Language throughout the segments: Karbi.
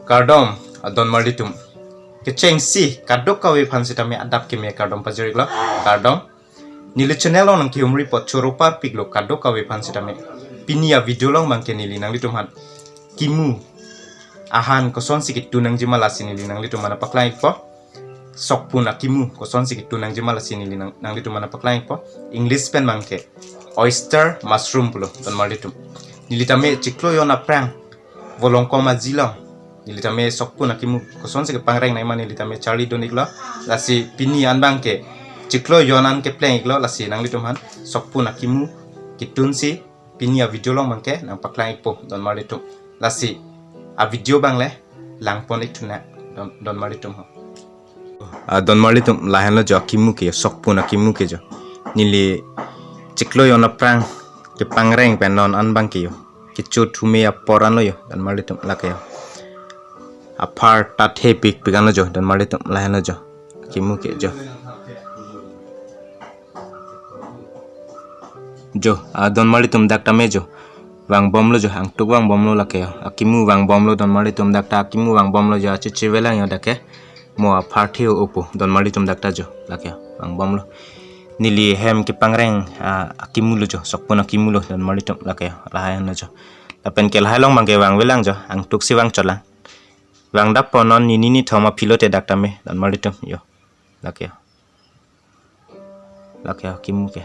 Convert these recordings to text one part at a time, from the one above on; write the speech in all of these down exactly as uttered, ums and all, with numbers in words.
Kardom, adon marlitum. Kechengsi kadokave aphan sitame adap keme kardom pajir-iklo. Kardom. Neli channel along nangkehumri apot choro parpiklo kadokave aphan sitame. Pini avideo along abangke neli nanglitum aphan kimu ahan kosonsi kitun nangjima lasi neli nanglitum aphan nangpaklang-ikpo. Sokpun akimu kosonsi kitun nangjima lasi neli nang, nanglitum aphan nangpaklang-ikpo. English pen abangke oyster mushroom pulo, don marlitum. Neli tame chiklo jon aphrang volongkom ajilong neli tame sokpun akimu kosonsi kepangreng nangjima neli tame charlidun-iklo. Lasi pini an abangke chiklo jon an kepleng-iklo, lasi nanglitum aphan sokpun akimu kitunsi pini avideo along abangke nangpaklang-ikpo, don marlitum. Lasi avideo abang le langpon-ik thu nang, don, don marlitum ho. Adon marlitum, lahenlo jo akimu ke jo, sokpun akimu ke jo. Neli chiklo jon aphrang kepangreng pen non an abangke jo. Kecho thume apor anlo jo, don marlitum, lake jo. Aphar ta thepikpik anlo jo, don marlitum, lahenlo jo. Akimu ke jo. Jo, adon marlitum, dak tame jo. Vangbomlo jo, angtuk vangbomlo lake jo. Akimu vangbomlo, don marlitum, dak ta akimu vangbomlo jo, achichivelang jo dak ke. Mo aphar the-o pu, don marlitum, dak ta jo, lake jo. Vangbomlo. Neli hem kepangreng, ah, akimulo jo, sokpun akimulo, don marlitum, lake jo. Lahai anlo jo. Lapen ke lahai along abangke vangvelang jo, angtuksi vangchotlang. Vangdappo non nini nithom aphi lote dak tame, don marlitum, jo. Lake jo. Lake jo, kimu ke.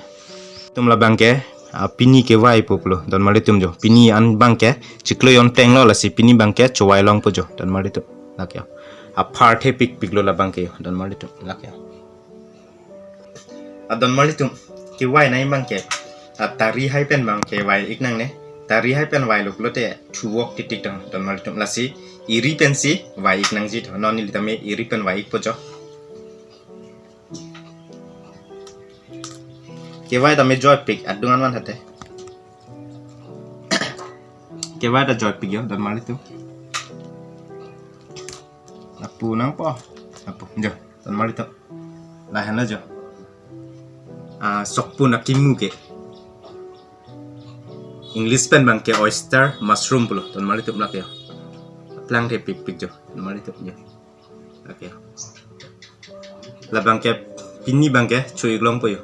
Tum labangke, ah, pini kevaipo pulo, don marlitum jo. Pini an abangke, chiklo jon plenglo lasi pini abangke chovailongpo jo, don marlitum. Lake jo. Aphar thepikpiklo labangke jo, don marlitum. Lake jo. Adon marlitum, kevai nangjima abangke. Ah, tari hai pen abangke vai-ik nangne. Tari hai pen vailo pulote thuvok titik tang, don marlitum. Lasi, eri pensi vai-ik nangji tho. Non neli tame eri pen vai-ikpo jo. Kevai tame joipik, adung anvan hate. Kevai ta joipik jo, don marlitum. Lapu nangpo. Lapu, jo, don marlitum. Lahenlo jo. Ah, sokpun akimu ke. English pen abangke oyster mushroom pulo, don marlitum, lake jo. Plang thepikpik jo, don marlitum jo. Lake jo. Labangke pini abangke cho-iklongpo jo.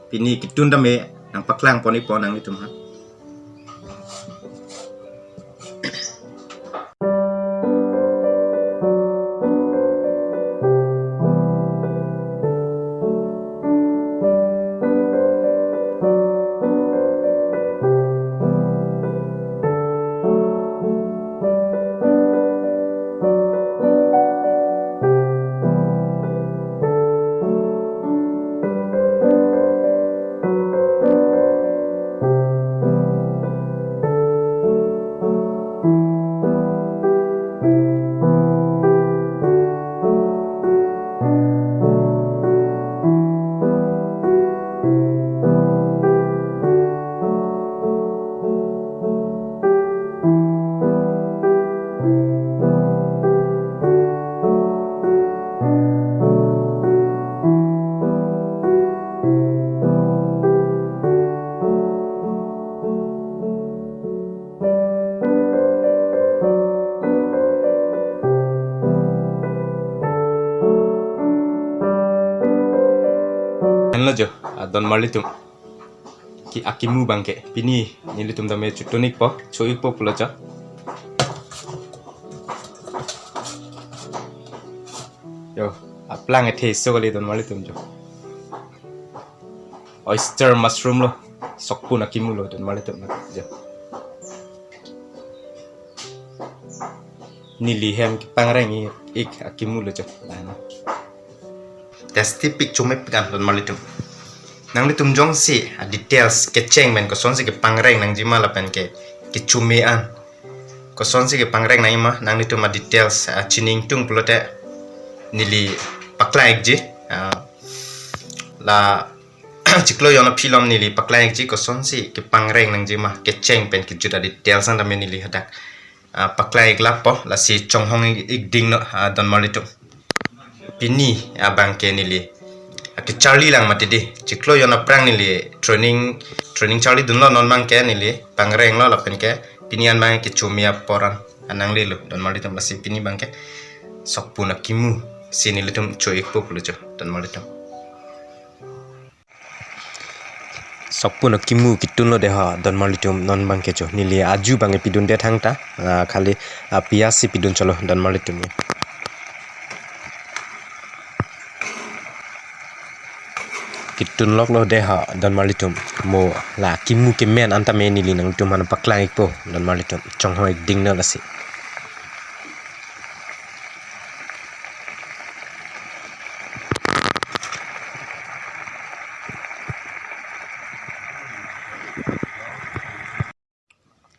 Pini kitun tame nangpaklangpon-ikpo nanglitum aphan. Henlo jo, adon marlitum. Ke akimu abangke. Pini nelitum tame chotun-ikpo, cho-ikpo pulo jo. Jo, aplang ethe so kali, don marlitum jo. Oyster mushroom lo, sokpun akimu lo, don marlitum jo. Neli hem kepangreng-ik akimu lo jo. Lahenlo. Tasty pik, chomepik an, don marlitum. Nanglitum jongsi, ah, details kecheng pen kosonsi kepangreng nangjima lapen ke, kechome an kosonsi kepangreng nangjima, nanglitum a-details, ah, chini ingtung pulote neli paklang-ikji, ah, la chiklo jon aphi along neli paklang-ikji kosonsi kepangreng nangjima, kecheng pen kejut a-details an tame neli hadak, ah, paklang-iklappo, lasi chonghong-ik, ikdingno, ah, don marlitum. Pini abangke neli, ah, kecharli lang mati di. Chiklo jon aphrang neli training, training charlidunlo, non abangke neli pangrenglo lapen ke pini an abang kechome apor an. ananglelo, donmarlitum. Lasi pini abangke sokpun akimu si nelitum cho-ikpo pulo cho, donmarlitum. Sokpun akimu kitunlo dei ha, donmarlitum, non abangke cho. Neli aju abangke pidunde thangta, ah, khali, ah, piyaj si pidun cholo, donmarlitum, ya. Kitunloklo dei ha, donmarlitum. Mo la kimu kemen an tame neli nanglitum aphan paklang-ikpo, donmarlitum. Chonghoi dingno lasi.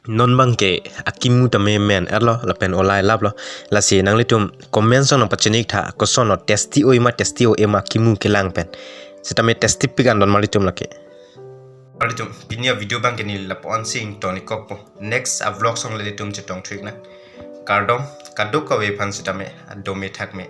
Non abangke akimu tame men-etlo lapen olai laplo. Lasi nanglitum comment section nangpachini-iktha, kosonlo, tasty oi ma tasty oi ma kimu kelang pen. Sitame tasty pik an, donmarlitum, lake. Donmarlitum, pini avideo abangke neli lapu-an si ingtonikokpo. Next avlog along nelitum chetong thu-iknang. Kardom, kadokave aphan sitame, adome thakme.